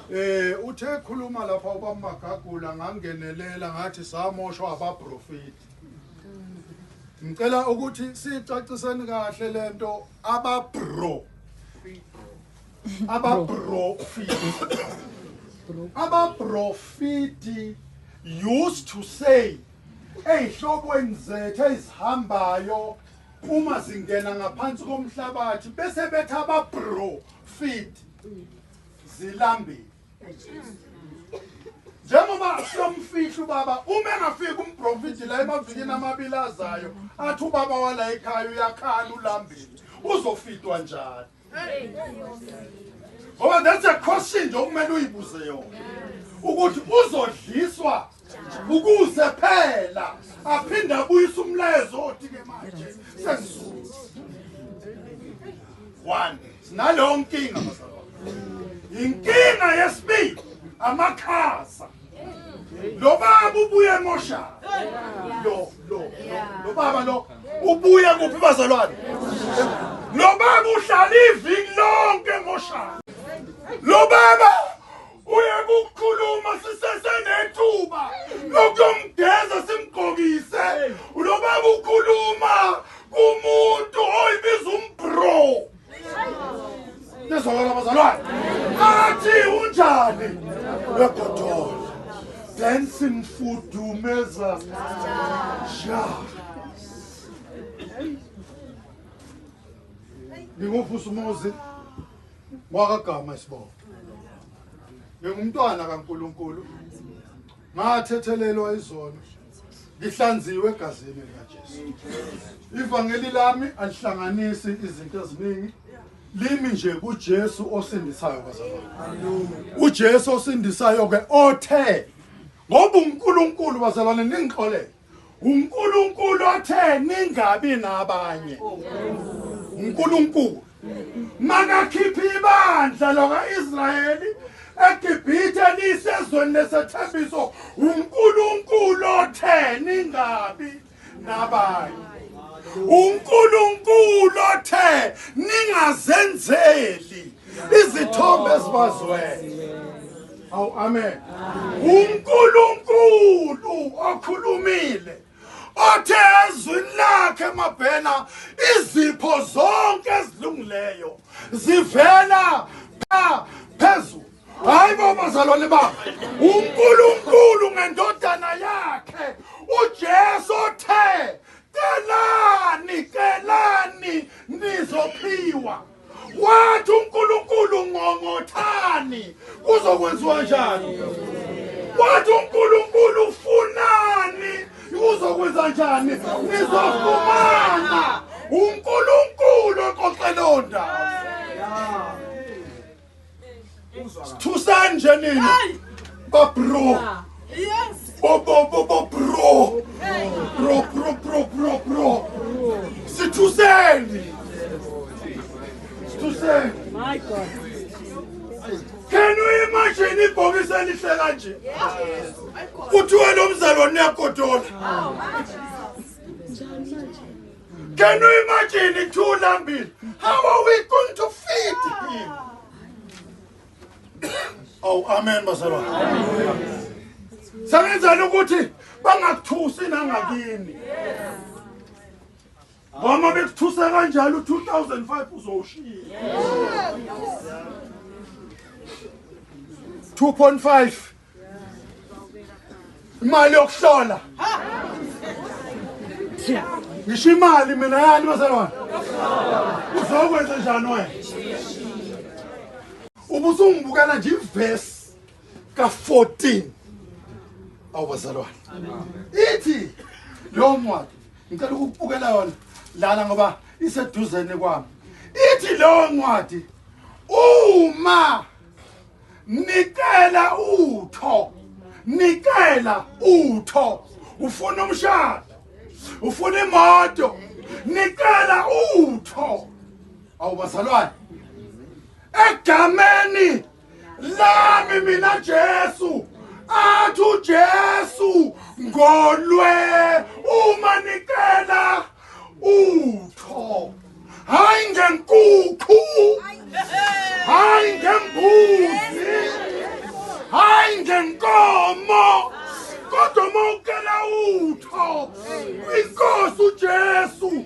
Uthe khuluma lapha ubamagagula ngangenelela ngathi samoshwa abaprofeti. Ngicela ukuthi sicaciseni kahle lento ababro. Abaprofeti. Abaprofeti used to say ezihlokweni zethu ezihambayo uma zingena ngaphansi komhlabathi bese bethi abaprofeti zilambile. Njengoba siyomfihla ubaba uma engafika umprofeti la emavikini amabili azayo athi ubaba wala ekhaya uyakhala ulambile, uzofidwa njani? Ngoba that's a question nje okumele uyibuze yona ukuthi uzodliswa ukuze phela aphinde abuyise umlayezo othi ke manje sengisuthi. One, sinaleyo nkinga bazalwane. Inkinga yesibili amakhaza. Lo baba ubuye emoshana. Lo lo lo baba lo ubuye kuphi bazalwane? Lo baba uhlala iviki lonke emoshana. Lo baba uye kukhuluma sisesenethuba lokuyomgeza simgqokise. Lo baba ukhuluma kumuntu oyibiza umbro. Nizwakala bazalwane? Athi unjani? Uyagodola. Then simfudumeza ja. Nginguvusumuzi wakagama isibongo. Ngingumntwana kaNkuluNkulu. Ngathethelelwa izono. Ngihlanziwe egazini likaJesu. Ivangeli lami alihlanganisi izinto eziningi. Limi nje kuJesu osindisayo bazalwane. UJesu osindisayo ke othe ngoba uNkulunkulu bazalwane ningixolele. uNkulunkulu othe ningabi nabanye. uNkulunkulu makakhipha ibandla lakaIsrayeli eGibhithe lisezweni lesethembiso, uNkulunkulu othe ningabi nabanye. uNkulunkulu othe ningazenzeli izithombe ezibazwele. Awu amen. uNkulunkulu okhulumile othe ezwini lakhe mabhena izipho zonke ezilungileyo zivela phezulu. Hayi bo bazalwane ba, uNkulunkulu ngendodana yakhe uJesu othe celani celani nizophiwa. Wathi uNkulunkulu ngongothani kuzokwenziwa njani? Wathi uNkulunkulu ufunani kuzokwenza njani? Nizofumana. uNkulunkulu oxoxe ndaba. Sithusani nje nina babro. Yes. Bo bo bo bo bro. Bro bro bro bro bro. Sithuseni. Sithuseni. My God. Can you imagine ibhokisi elihle kanje? Kuthiwe lo mzalwane uyagodola. Can you imagine two lambile? How are we going to feed him? Oh, amen bazalwane. Sangenzani ukuthi bangakuthusi nangakini. Ngoba bekuthuse kanjalo 2005 uzowushiya. 2.5 imali yokuhlola. Ngisho imali mina yani bazalwane. Uzokwenza njani wena? Ubusungibukela nje iverse ka14. Awu bazalwane. Ithi lo ncwadi ngicela ukubukela yona lana ngoba iseduzene kwami. Ithi lo ncwadi uma nicela utho, nicela utho, ufuna umshado, ufuna imoto, nicela utho. Awu bazalwane, egameni lami mina Jesu, athi uJesu ngolwe uma nicela utho, hayi ngenkukhu, hayi ngembuzi, Hayi ngenkomo, kodwa uma ukela utho kwinkosi uJesu.